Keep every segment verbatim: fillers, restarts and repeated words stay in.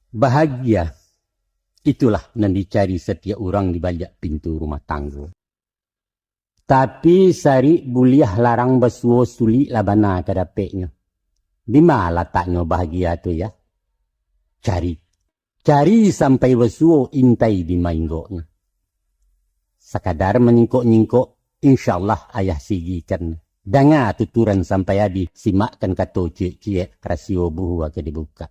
Bahagia, itulah nan dicari satiok urang di baliak pintu rumah tanggo. Tapi, sarik buliah larang basuo, sulik lah bana ka dapeknyo. Di ma lataknyo bahagia tu, yah? Cari. Cari sampai basuo, intai di ma inggoknyo. Sakadar manyingkok-nyingkok, insya Allah ayah sigikan. Danga tuturan sampai abih, simakkan kato ciek-ciek, rasio buhua ka dibukak.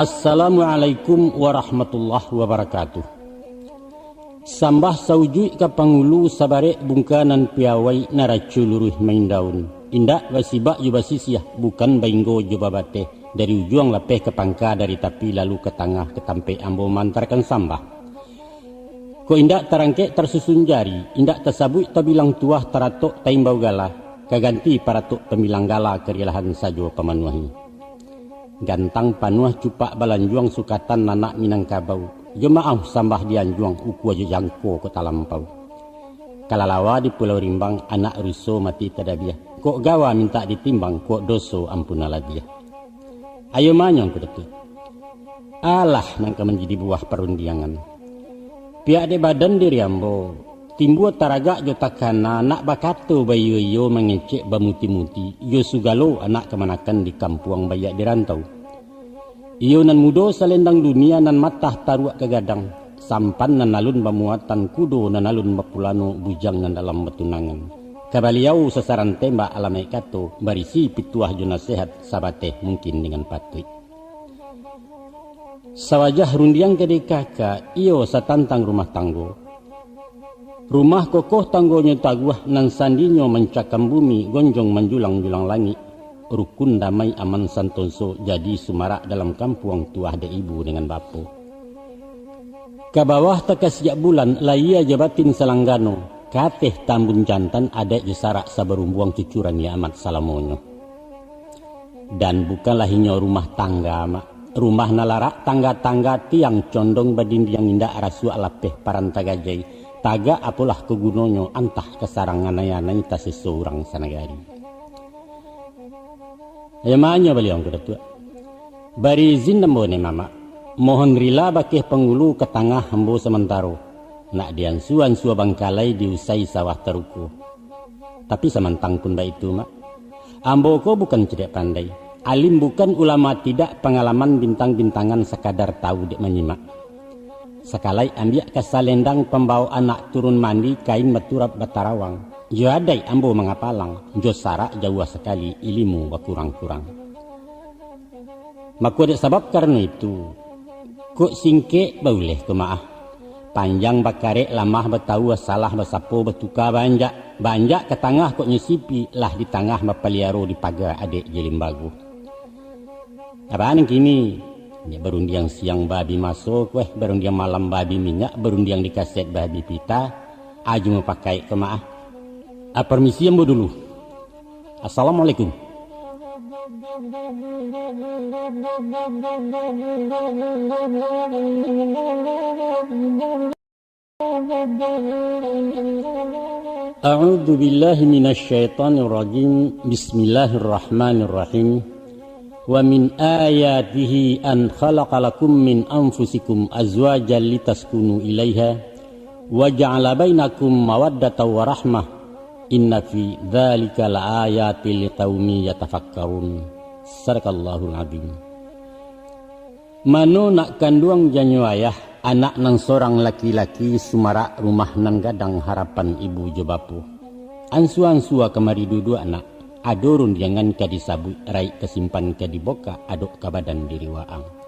Assalamualaikum warahmatullahi wabarakatuh. Sambah saujuik ka pangulu, sabarek bungka nan piawai, naraco luruih maindaun. Indak basibak jo basisiah, bukan bainggo jo babateh, dari ujuang lapeh ka pangka, dari tapi lalu ka tangah, ka tampek ambo maantakan sambah. Kok indak tarangkek tarsusun jari, indak tasabuik tabilang tuah, taratok taimbau gala, ka ganti paratok pambilang gala, karilahan sajo pamanuahi. Gantang panuah cupak balanjuang, sukatan anak Minangkabau, jo maaf sambah dianjuang, ukua jo jangko kok talampau. Kalalawa di Pulau Rimbang, anak ruso mati tadabiah, kok gawa mintak ditimbang, kok doso ampunlah labiah. Ayo manyong ka Datuak. Alah, nan ka manjadi buah parundiangan. Pihak dek badan diri ambo, timbua taragak jo takana, nak bakato baiyo-iyo, mangecek bamuti-muti, jo sugalo anak kamanakan di kampuang baiak di rantau. Iyo nan mudo salendang dunia, nan matah taruak ka gadang, sampan nan alun bamuatan, kudo nan alun bapulano, bujang nan dalam batunangan. Ka baliau sasaran tembak alamaik kato, barisi pituah jo nasehat, sabateh mungkin dengan patuik. Sawajah rundiang ka dikaka, iyo satantang rumah tanggo. Rumah kokoh tanggonyo taguah, nan sandinyo mancakam bumi, gonjong manjulang-julang langik. Rukun damai aman santoso, jadi sumarak dalam kampuang, tuah dek ibu dengan bapo. Ka bawah takasiak bulan, layie jo batin salanggano, ka ateh tambun jantan, adaik jo sarak sabarumbuang, cucuran nyo amat salamonyo. Dan bukanlah inyo rumah tangga, Mak. Rumah nan larak tangga-tangga, tiang condong badindiang, indak rasuak lapeh paranta gajai, tagak apolah ka gunonyo, antah ka sarang anai-anai, taseso urang sanagari. Ayo manyong baliau ka Datuak. Bari izin ambo ni, Mamak. Mohon rila bakeh pangulu ka tangah ambo samantaro. Nak diansua-ansua bangkalai, diusai sawah taruko. Tapi samantang pun baitu, Mak. Ambo ko bukan cadiak pandai. Alim bukan, ulama tidak, pangalaman bintang-bintangan, sakadar tahu dek manyimak. Sakalai ambiak ka salendang, pambawo anak turun mandi, kain baturap batarawang. Jo adaik ambo mangapalang, jo sarak jauah sakali, ilimu bakurang-kurang. Mako dek sabab karano itu, kok singkek bauleh ko, Mak ah. Panjang bakarek, lamah batawua, salah basapo, batuka baanjak. Baanjak ka tangah kok nyo sipi, lah di tangah bapaliaro, di paga adaik jo limbago. Apo nan kini? Nyo barundiang siang babi maso, kueh, barundiang malam babi minyak, barundiang di kaset babi pita, ajo mapakaik ko, Mak ah. Ah, permisi ambo dulu. Assalamualaikum. A'udzu billahi minasy syaithanir rajim. Bismillahirrahmanirrahim. Wa min ayatihi an khalaqa lakum min anfusikum azwajan litaskunu ilaiha wa ja'ala bainakum mawaddatan wa rahmah. Inna fi dzalika laayatil liqaumi yatafakkarun. Sadaqallahul adzim. Mano nak kanduang janyo ayah, anak nan sorang laki-laki, sumarak rumah nan gadang, harapan ibu jo bapo. Ansua-ansua kamari duduak nak, ado rundiangan ka disabuik, raik ka simpan ka dibokak, adok ka badan diri waang.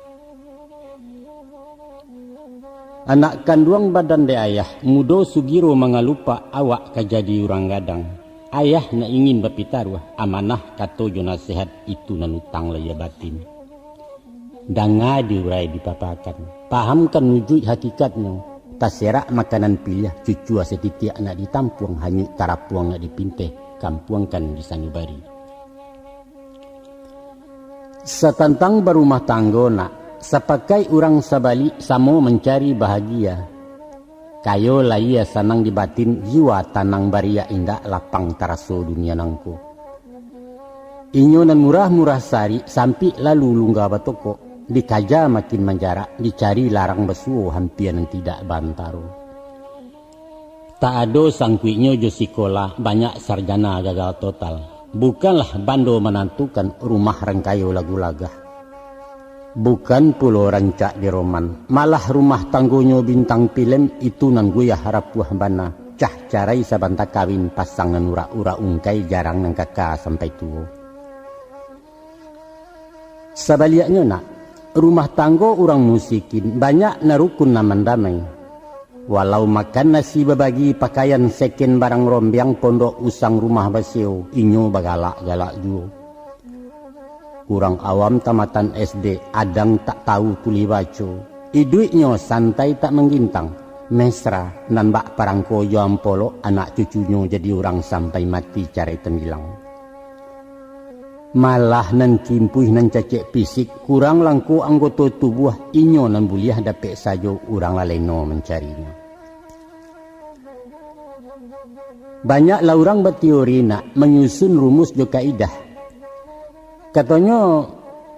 Anak kanduang badan dek ayah, mudo sugiro mangalupak, awak ka jadi urang gadang. Ayah nak ingin bapitaruah, amanah kato jo nasehat, itu nan utang lahia batin. Danga diurai dipapakan, pahamkan wujuik hakikatnyo, taserak makanan piliah, cucua satitiak nak ditampuang, hanyuik tarapuang nak dipinteh, kampuangkan di sanubari. Satantang barumah tanggo nak, Sapakai urang sabaliak samo mancari bahagia. Kayo lahia sanang di batin, jiwa tanang bariak indak lapang taraso dunia nangko. Inyo nan murah-murah sarik, sampik lalu lungga batokok, dikaja makin manjarak, dicari larang basuo hampia nan tidak baantaro. Tak ado sangkuiknyo jo sikolah, banyak sarjana gagal total. Bukanlah bando manantukan rumah rangkayo lagu lagah. Bukan pulo rancak di roman, malah rumah tanggonyo bintang pilem itu nan goyah rapuah bana, cah carai sabanta kawin pasang nan urak-urak ungkai jarang nan kaka sampai tuo. Sabaliaknyo nak, rumah tanggo urang musikin banyak nan rukun nan mandamai. Walau makan nasi babagi, pakaian seken barang rombiang, pondok usang rumah baseo, inyo bagalak-galak juo. Urang awam tamatan S D, adang tak tahu tulih baco. Iduiknyo santai tak manggintang, mesra nan bak parangko jo ampolok, anak cucunyo jadi urang sampai mati carai tambilang. Malah nan kimpuih nan cacek pisik, kurang langko anggoto tubuah, inyo nan buliah dapek sajo, urang laleno mancarinyo. Banyaklah urang bateori nak manyusun rumus jo kaidah. Katonyo,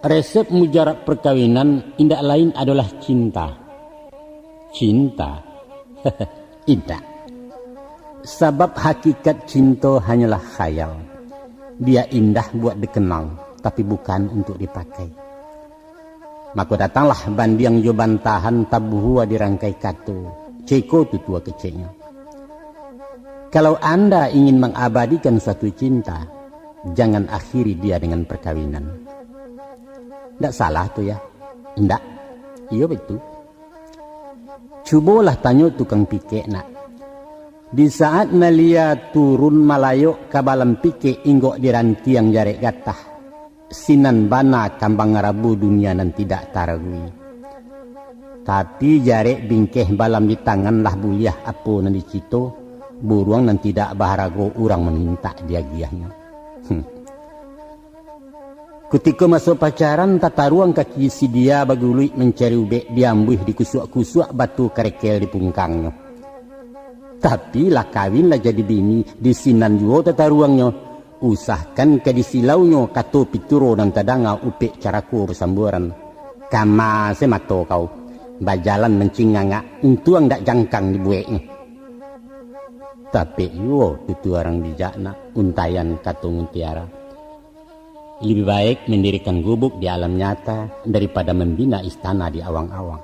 resep mujarab perkawinan indak lain adolah cinta. Cinta? Indak. Sabab hakikat cinto hanyolah khayal. Dia indah buat dikenang, tapi bukan untuk dipakai. Mako datanglah bandiang jo bantahan, tabuhua di rangkai kato, ceko tutua keceknyo. Kalau anda ingin mangabadikan suatu cinta, jangan akhiri dia dengan perkawinan. Ndak salah tu ya? Ndak. Iyo betul. Cubolah tanyo tukang pikek nak. Di saat malia turun malayok ka balam pikek, inggok di rantiang jarek gatah. Sinan bana kambang rabu dunia nan tidak taragui. Tapi jarek bingkeh balam di tangan lah buliah apo nan dicito, buruang nan tidak baharago urang mamintak diagiahnyo. Hmm. Kutiko maso pacaran, tataruang kaki si dia baguluik mancari ubek, diambuih dikusuak-kusuak batu karekel di pungkangnyo. Tapi lah kawin lah jadi bini, di sinan juo tataruangnyo. Usahkan ka disilaunyo kato pituro nan tadanga upek carako basambuaran. Kama se mato kau, bajalan mancingangak, untuang dak jangkang dibueknyo. Tapek juo tutu urang bijak nak, untaian kato mutiara. Lebih baik mendirikan gubuk di alam nyata daripada membina istana di awang-awang.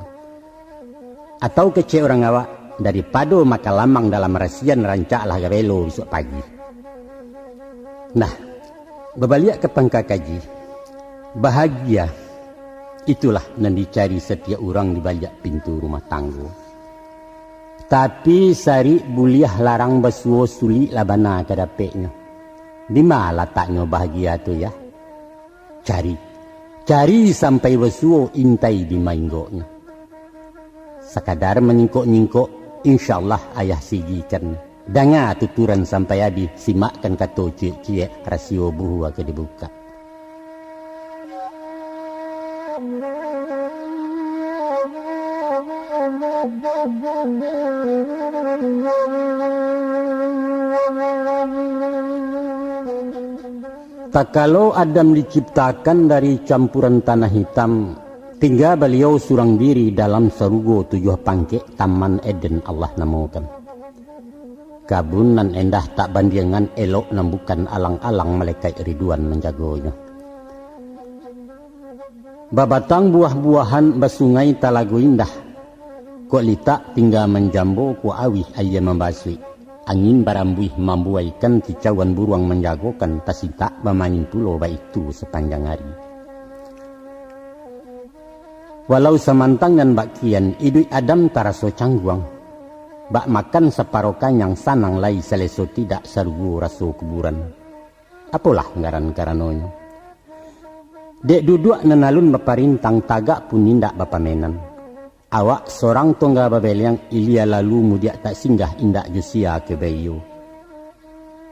Atau kecek urang awak, daripado makan lamang dalam rasian, rancaklah gabelo bisuak pagi. Nah, babaliak ka pangka kaji, bahagia itulah nan dicari satiok urang di baliak pintu rumah tanggo. Tapi sarik buliah larang basuo, sulik lah bana ka dapeknyo. Dima lataknyo bahagia tu, yah? Cari, cari sampai basuo, intai di mainggoknyo. Sakadar manyingkok-nyingkok, insya Allah ayah sigikan. Danga tuturan sampai abih, simakkan kato ciek-ciek, rasio buhua ka dibukak. Takalo Adam diciptakan dari campuran tanah hitam, tingga baliau surang diri dalam sarugo tujuah pangkek, Taman Eden Allah namokan. Kabun nan endah tak bandiangan, elok nan bukan alang-alang, malaikat Ridwan manjagonyo. Babatang buah-buahan, basungai talago indah. Kok litak tingga manjambo, kok awih aia mambasuik. Angin barambuih mambuaikan, kicauan buruang manjagokan, tasintak bamain pulo baitu sapanjang ari. Walau samantang nan bak kian, iduik Adam taraso cangguang. Bak makan saparo kanyang, sanang lai saleso tidak, sarugo raso kuburan. Apolah ngaran karanonyo? Dek duduak nan alun baparintang, tagak pun indak bapamenan. Awak sorang tongga babeleang, ilia lalu mudiak tak singgah, indak jo sia ka baiyo.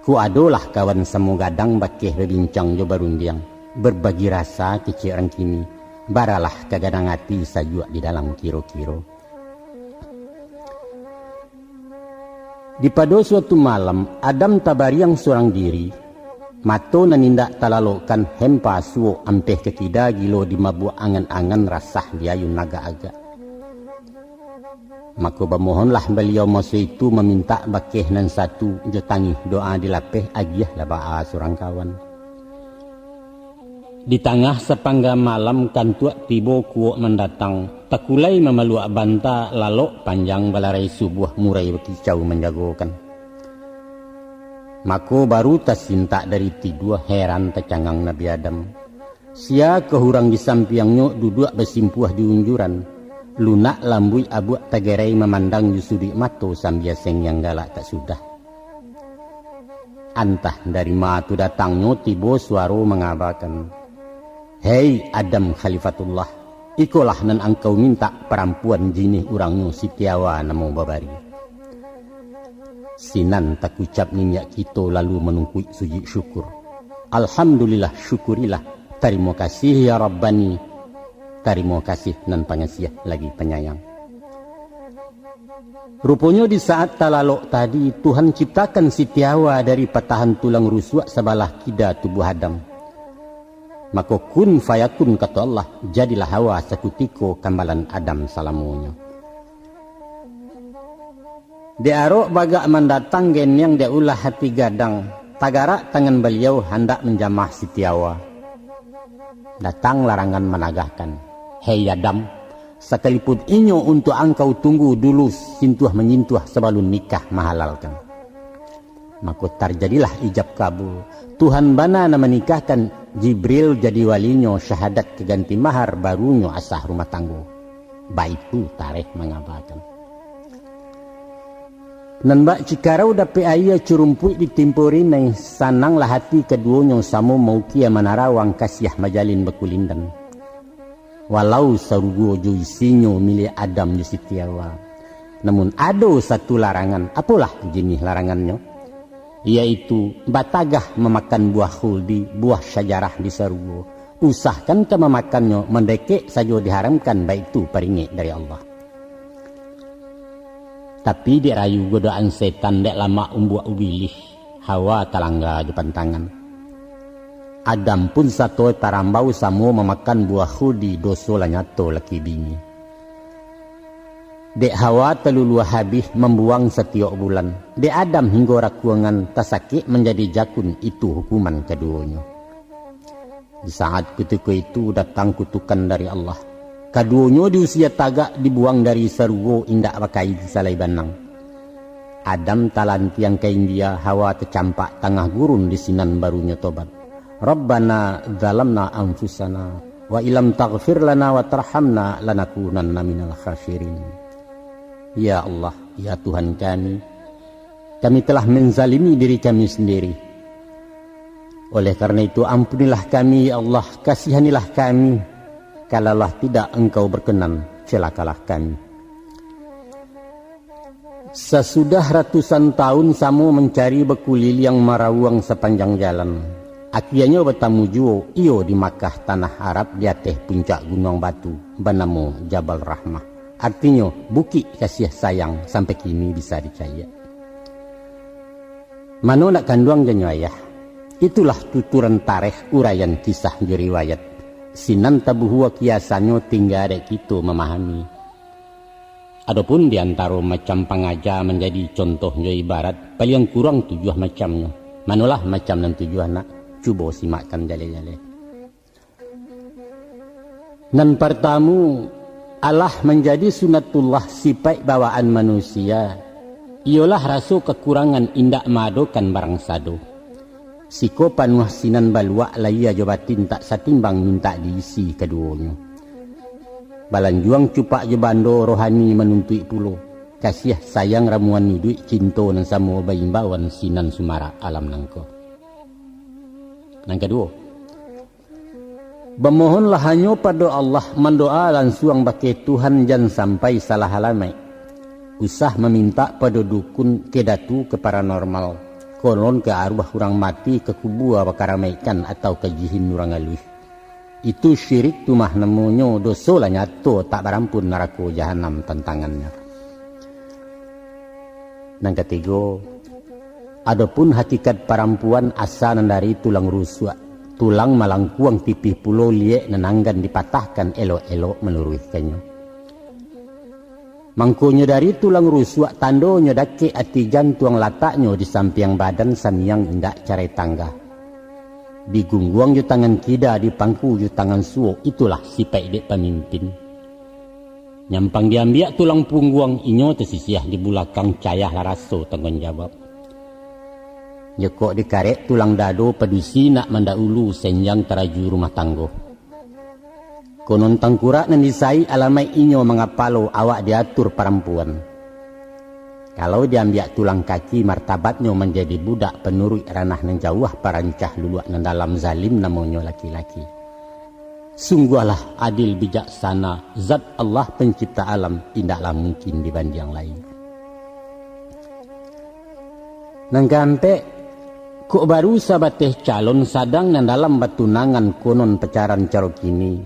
Ko adolah kawan samo gadang, bakeh babincang jo barundiang, berbagi rasa kecek urang kini. Baralah kaganang ati sajuak di dalam kiro-kiro. Di pado suatu malam, Adam tabariang surang diri, mato nan indak talalokkan hempa suok ampeh ka kida gilo dimabuak angan-angan rasah diayun agak-agak. Mako bamohonlah baliau maso itu mamintak bakeh nan satu jo tangih doa dilapeh agiahlah baa surang kawan. Di tangah sapangga malam kantuak tibo kuok mandatang, takulai mamaluak banta lalok panjang balarai subuah murai bakicau manjagokan. Mako baru tasintak dari tidua heran tacangang Nabi Adam. Sia ka urang di sampiangnyo duduak basimpuah di unjuran, lunak lambuik abuak tagerai mamandang jo suduik mato sambia sengiang galak tak sudah. Antah dari ma tu datangnyo tibo suaro mangabakan, "Hei Adam Khalifatullah, ikolah nan angkau mintak parampuan jinih urangnyo Siti Hawa namo babari." Sinan takucap niniak kito lalu manungkuik sujud syukur. Alhamdulillah, syukurilah. Tarimo kasih ya Rabbani. Tarimo kasih nan pangasiah lagi panyayang. Ruponyo di saat talalok tadi, Tuhan ciptakan Siti Hawa dari patahan tulang rusuak sabalah kida tubuah Adam. Mako kun fayakun kato Allah, jadilah Hawa sakutiko kambalan Adam salamonyo. Dek arok bagak mandatang geniang dek ulah hati gadang, tagarak tangan baliau handak manjamah Siti Hawa. Datang larangan managahkan, "Hei Adam, sakalipun inyo untuak angkau tunggu dulu sintuah-manyintuah sabalun nikah mahalalkan." Mako tarjadilah ijab kabul. Tuhan bana nan manikahkan, Jibril jadi walinyo, syahadat ka ganti mahar, barunyo asah rumah tanggo. Baitu tarikh mangabakan. Nan bak cikarau dapek aia, curumpuik ditimpo rinai, sananglah hati kaduonyo samo maukia manarawang, kasiah majalin bakulindan. Walau sarugo jo isinyo miliak Adam jo Siti Hawa, namun ado satu larangan, apolah jinih larangannyo? Yaitu batagah mamakan buah khuldi, buah syajarah di sarugo. Usahkan ka mamakannyo, mandekek sajo diharamkan, baitu paringek dari Allah. Tapi dek rayu godaan setan, dek lamak umbuak ubilih, Hawa talangga jo pantangan. Adam pun sato tarambau samo mamakan buah khuldi, doso lah nyato laki bini. Dek Hawa taluluah habih mambuang satiok bulan, dek Adam hinggo rakuangan tasakik manjadi jakun, itu hukuman kaduonyo. Di saat kutiko itu datang kutukan dari Allah. Kaduonyo diusia tagak, dibuang dari sarugo indak bakain salai banang. Adam talantiang ka India, Hawa tacampak tangah gurun, di sinan barunyo tobat. "Rabbana zalamna anfusana, wa illam taghfir lana wa tarhamna lanakunanna minal khasirin." Ya Allah, ya Tuhan kami, kami telah menzalimi diri kami sendiri. Oleh karena itu, ampunilah kami, ya Allah, kasihanilah kami. Kalaulah tidak Engkau berkenan, celakalah kami. Sasudah ratusan tahun samo mancari, bakuliliang marawuang sapanjang jalan, akianyo batamu juo iyo di Makkah, tanah Arab, di ateh puncak gunuang batu, banamo Jabal Rahmah. Artinyo, Bukik Kasiah Sayang, sampai kini bisa dicaliak. Mano nak kanduang janyo ayah? Itulah tuturan tarikh, uraian kisah jo riwayat. Sinan tabuhua kiasannyo, tingga dek kito mamahami. Adopun di antaro macam pangaja manjadi contoh jo ibarat, paliang kurang tujuah macamnyo. Manolah macam nan tujuah nak? Cubo simakkan jaleh-jaleh. Nan partamu, alah manjadi sunatullah sipaik bawaan manusia, iyolah raso kakurangan indak maadokan barang sado. Siko panuah sinan baluak, lahia jo batin tak satimbang mintak diisi kaduonyo. Balanjuang cupak jo bando rohani manuntuik pulo, kasiah sayang ramuan iduik, cinto nan samo baimbauan sinan sumarak alam nangko. Nan kaduo, bamohonlah hanyo pado Allah, mandoa lansuang bakeh Tuhan, jan sampai salah alamaik. Usah mamintak pado dukun, ka datu, ka paranormal, konon ka aruah urang mati, ka kubua bakaramaikkan, atau ka jihin urang aluih. Itu syirik tu mah namonyo, doso lah nyato tak barampun narako jahanam tantangannyo. Nan katigo, adopun hakikat parampuan asa nan dari tulang rusuak, tulang malangkuang tipih pulo liek nan anggan dipatahkan elok-elok maluruihkannyo. Mangkonyo dari tulang rusuak tandonyo dakek ati jantuang lataknyo di sampiang badan saniang indak carai tangga. Digungguang jo tangan kida, dipangku jo tangan suok, itulah sipaik dek pamimpin. Nyampang diambiak tulang pungguang, inyo tasisiah di bulakang, cayah lah raso tangguang jawab. Jokok dikarek tulang dado, padusi nak mandaulu senjang taraju rumah tanggo. Konon tangkurak nan disaik alamaik inyo mangapalo, awak diatur parampuan. Kalau diambiak tulang kaki, martabatnyo manjadi budak panuruik ranah nan jauah, parancah luluak nan dalam, zalim namonyo laki-laki. Sungguahlah adil bijaksana, zat Allah pencipta alam, indaklah mungkin dibandiang lai. Nan kaampek, kok baru sabateh calon sadang nan dalam batunangan konon pacaran caro kini.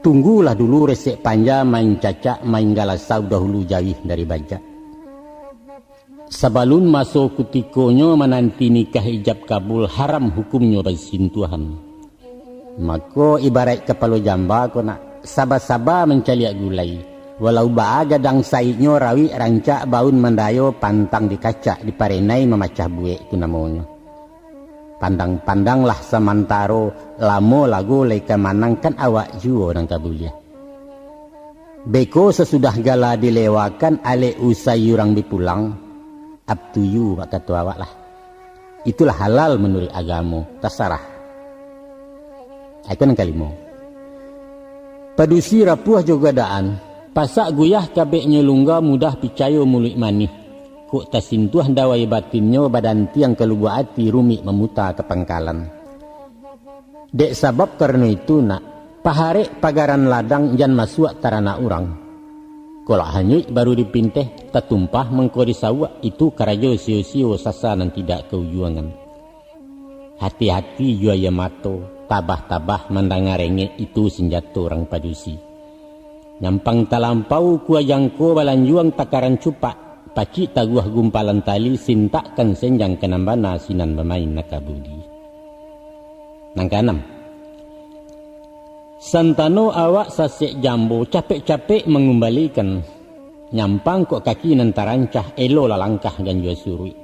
Tunggulah dulu resek panja, main cacak, main galasau dahulu jauah dari bajak. Sabalun maso kutikonyo mananti nikah ijab kabul, haram hukumnyo basintuahan. Mako, ibaraik kapalo jamba ko nak, saba-saba mancaliak gulai. Walau baa gadang saiknyo, rawik rancak baun mandayo, pantang dikacak diparenai, mamacah buek tu namonyo. Pandang-pandanglah samantaro, lamo lago lai ka manang, kan awak juo nan ka buliah. Beko sasudah gala dilewakan, alek usai urang bi pulang, up to you, bak kato awak lah. Itulah halal manuruik agamo, tasarah. Ayat nan kalimo. Padusi rapuah jo gadaan, pasak guyah kabeknyo lungga, mudah picayo muluik manih. Kok tasintuah dawai batinnyo, badantiang ka lubuak ati, rumik mamuta ka pangkalan. Dek sabab karano itu nak, paharek pagaran ladang, jan masuak taranak urang. Kolak hanyuik baru dipinteh, tatumpah mangko disauak, itu karajo sio-sio, sasa nan tidak kaujuangan. Hati-hati jo aia mato, tabah-tabah mandanga rengek, itu sanjato urang padusi. Nyampang talampau kua jangko, balanjuang takaran cupak, pacik taguah gumpalan tali, sintakkan senjang ka nan bana, sinan bamain naka budi. Nan kaanam, santano awak sasek jambo, capek-capek mangumbalikan, nyampang kok kaki nan tarancah, elo lah langkah ganjua suruik.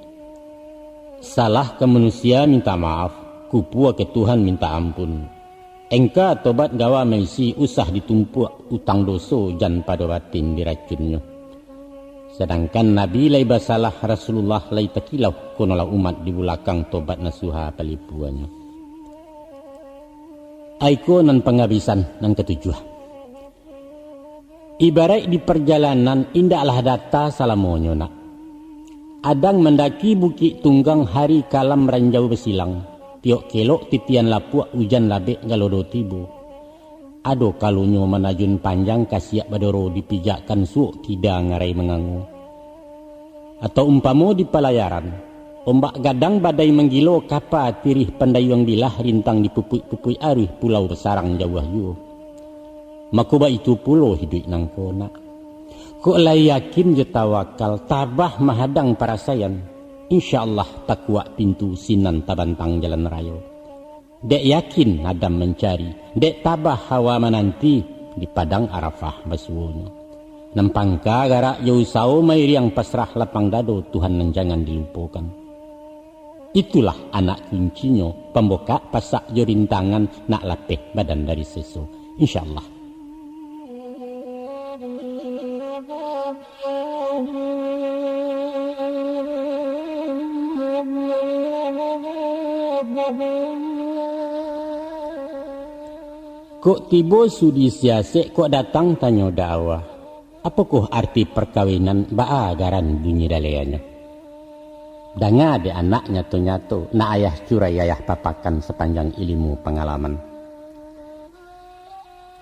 Salah ka manusia minta maaf, kupua ka Tuhan minta ampun. Engka tobat gawa maisi, usah ditumpuak utang doso, jan pado batin diracunnyo. Sadangkan Nabi lai basalah, Rasulullah lai takilau, konolah umat di bulakang, tobat nasuha palipuanyo. Aiko nan pangabisan, nan katujuah. Ibaraik di parjalanan, indaklah data salamonyo nak. Adang mandaki bukik tunggang, hari kalam ranjau basilang, tiok kelok titian lapuak, ujan labek galodo tibo. Ado kalonyo manajun panjang, kasiak badoro dipijakkan, suok kida ngarai mangango. Atau umpamo di palayaran, ombak gadang badai manggilo, kapa tirih pandayuang bilah, rintang dipupuik-pupuik aruih, pulau basarang jauah juo. Mako baitu pulo hiduik nangko nak. Kok lai yakin jo tawakal, tabah mahadang parasaian, insya Allah takuak pintu, sinan tabantang jalan rayo. Dek yakin Adam mancari, dek tabah Hawa mananti, di padang Arafah basuonyo. Nan pangka garak jo usao, mairiang pasrah lapang dado, Tuhan nan jangan dilupokan. Itulah anak kuncinyo, pambukak pasak jo rintangan, nak lapeh badan dari seso. Insya Allah. Kok tibo sudi siasek, kok datang tanyo dakwah. Apokoh arti parkawinan, baa garan bunyi daleanyo? Danga dek anak nyato-nyato, nak ayah curai ayah papakan, sapanjang ilimu pangalaman.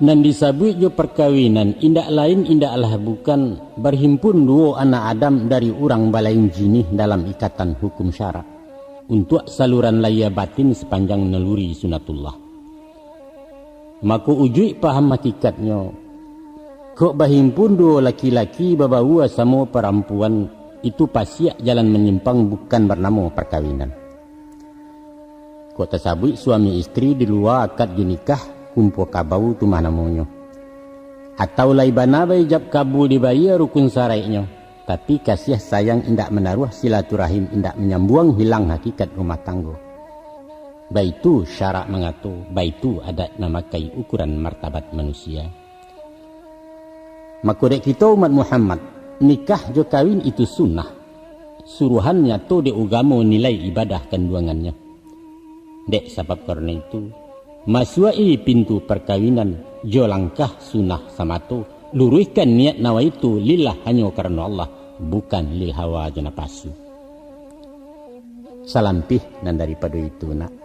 Nan disabuik jo parkawinan, indak lain indaklah bukan, barhimpun duo anak Adam dari urang balain jinih dalam ikatan hukum syarak, untuak saluran lahia batin sapanjang naluri sunatullah. Mako ujuik paham hakikatnyo, kok bahimpun duo laki-laki babaua samo parampuan, itu pasiak jalan manyimpang, bukan barnamo parkawinan. Kok tasabuik suami istri di lua akad jo nikah, kumpua kabau tu mah namonyo. Atau lai bana baijab kabul dibayia rukun saraiknyo, tapi kasiah sayang indak manaruah, silaturahim indak manyambuang, hilang hakikat rumah tanggo. Baitu syarak mangato, baitu adaik mamakai ukuran martabat manusia. Mako dek kito umat Muhammad, nikah jo kawin itu sunnah. Suruahan nyato dek ugamo nilai ibadah kanduangannyo. Dek sabab karano itu, masuak-i pintu parkawinan jo langkah sunnah samato, luruihkan niat nawaitu lillah hanyo karano Allah, bukan lil hawa jo napasu. Salampih nan daripado itu, nak.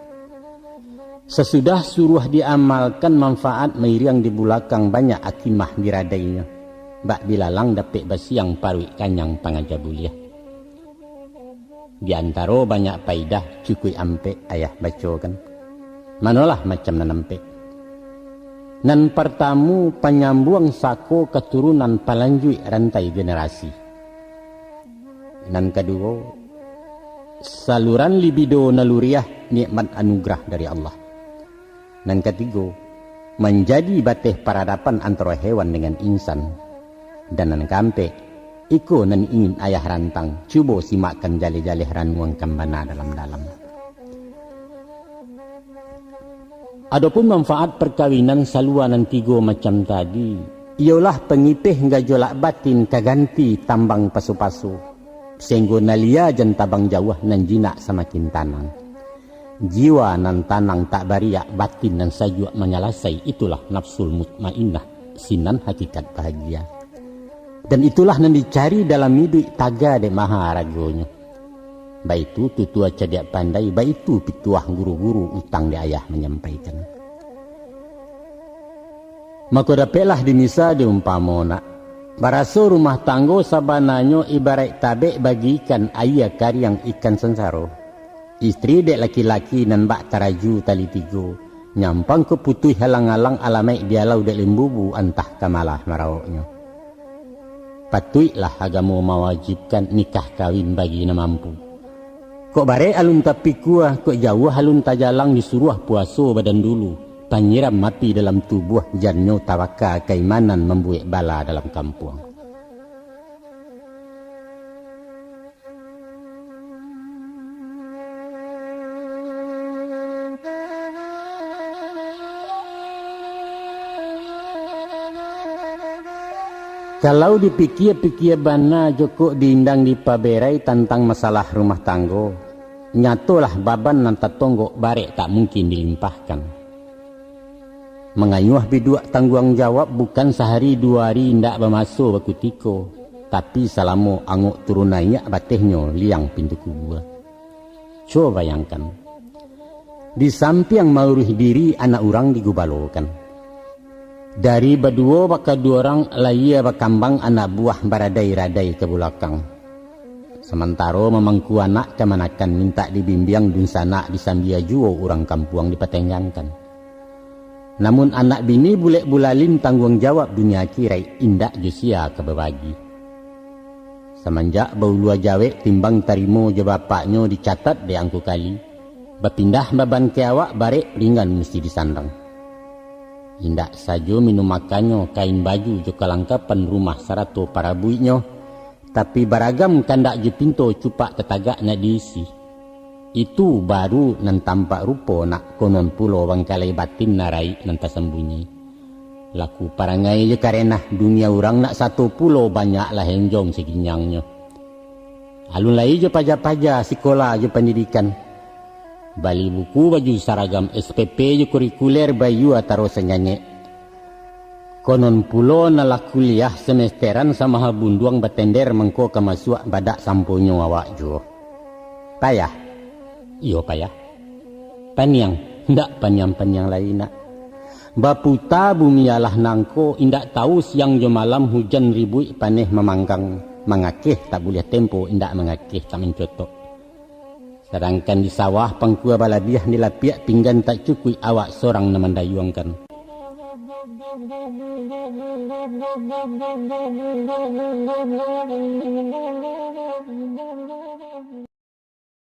Sasudah suruah diamalkan, manfaat mairiang di bulakang, banyak akimah diradainyo. Bak bilalang dapek basiang, paruik kanyang pangaja buliah. Di antaro banyak paidah, cukuik ampek ayah bacokan. Manolah macam nan ampek. Nan partamu, panyambuang sako katurunan, palanjuik rantai generasi. Nan kaduo, saluran libido naluriah, nikmat anugerah dari Allah. Nan katigo, manjadi bateh paradapan antaro hewan dengan insan. Dan nan kaampek, iko nan ingin ayah rantang, cubo simakkan jaleh-jaleh, ranuangkan bana dalam-dalam. Adopun manfaat parkawinan salua nan tigo macam tadi, iyolah pangipeh gajolak batin ka ganti tambang paso-paso, sahinggo nan lia jan tabang jauah, nan jinak samakin tanang. Jiwa nan tanang tak bariak, batin nan sajuak manyalasai, itulah nafsul mutmainnah, sinan hakikat bahagia. Dan itulah nan dicari dalam iduik, taga dek maha aragonyo. Baitu tutua cadiak pandai, baitu pituah guru-guru, utang di ayah manyampaikan. Mako dapeklah dimisa diumpamo, nak. Baraso rumah tanggo sabananyo ibaraik tabek bagikan aia kariang ikan sansaro. Istri dek laki-laki nan bak taraju tali tigo, nyampang ka putuih alang-alang, alamaik dialau dek limbubu, antah ka malah marawoknyo. Patuiklah agamo mawajibkan nikah kawin bagi nan mampu. Kok barek alun tapikua, kok jauah alun tajalang, disuruah puaso badan dulu, panyiram api dalam tubuah, jannyo tabaka kaimanan, mambuek bala dalam kampuang. Kalau dipikia-pikia bana jo kok diindang dipaberai tantang masalah rumah tanggo, nyatolah baban nan tatonggok barek tak mungkin dilimpahkan. Mangayuah biduak tangguang jawab bukan sahari duo hari indak bamaso bakutiko, tapi salamo angok turun naiak batehnyo liang pintu kubua. Cubo bayangkan, di sampiang mauruih diri anak urang digubalokan. Dari baduo bakaduo urang lahia bakambang anak buah baradai-radai ka bulakang. Samantaro mamangku anak kamanakan mintak dibimbiang dunsanak disambia juo urang kampuang dipatenggangkan. Namun anak bini bulek bulalin tangguang jawab dunia akiraik indak jo sia ka babagi. Samanjak baulua jawek timbang tarimo jo bapaknyo dicatat dek angku kali, bapindah baban ka awak barek ringan musti disandang. Indak sajo minum makannyo, kain baju jo kalangkapan rumah sarato parabuiknyo, tapi baragam kandak jo pinto cupak tatagak nak diisi. Itu baru nan tampak rupo nak, konon pulo bangkalai batin nan raik nan tasambunyi. Laku parangai jo karenah dunia urang nak sato pulo banyaklah enjong saginyangnyo. Alun lai jo paja-paja sikola jo pandidikan. Bali buku baju saragam S P P jo kurikuler bayua taro sanyanyek. Konon pulo nan lah kuliah semesteran samaha bunduang batender mangko ka masuak badak samponyo awak juo. Payah? Iyo payah. Paniang? Ndak paniang-paniang lai nak. Baputa bumi alah nangko, indak tahu siang jo malam hujan ribuik paneh mamanggang, mangakeh tak buliah tempo, indak mangakeh tak mancotok. Sadangkan di sawah pangkua balabiah, di lapiak pinggan tak cukuik, awak sorang nan mandayuangkan.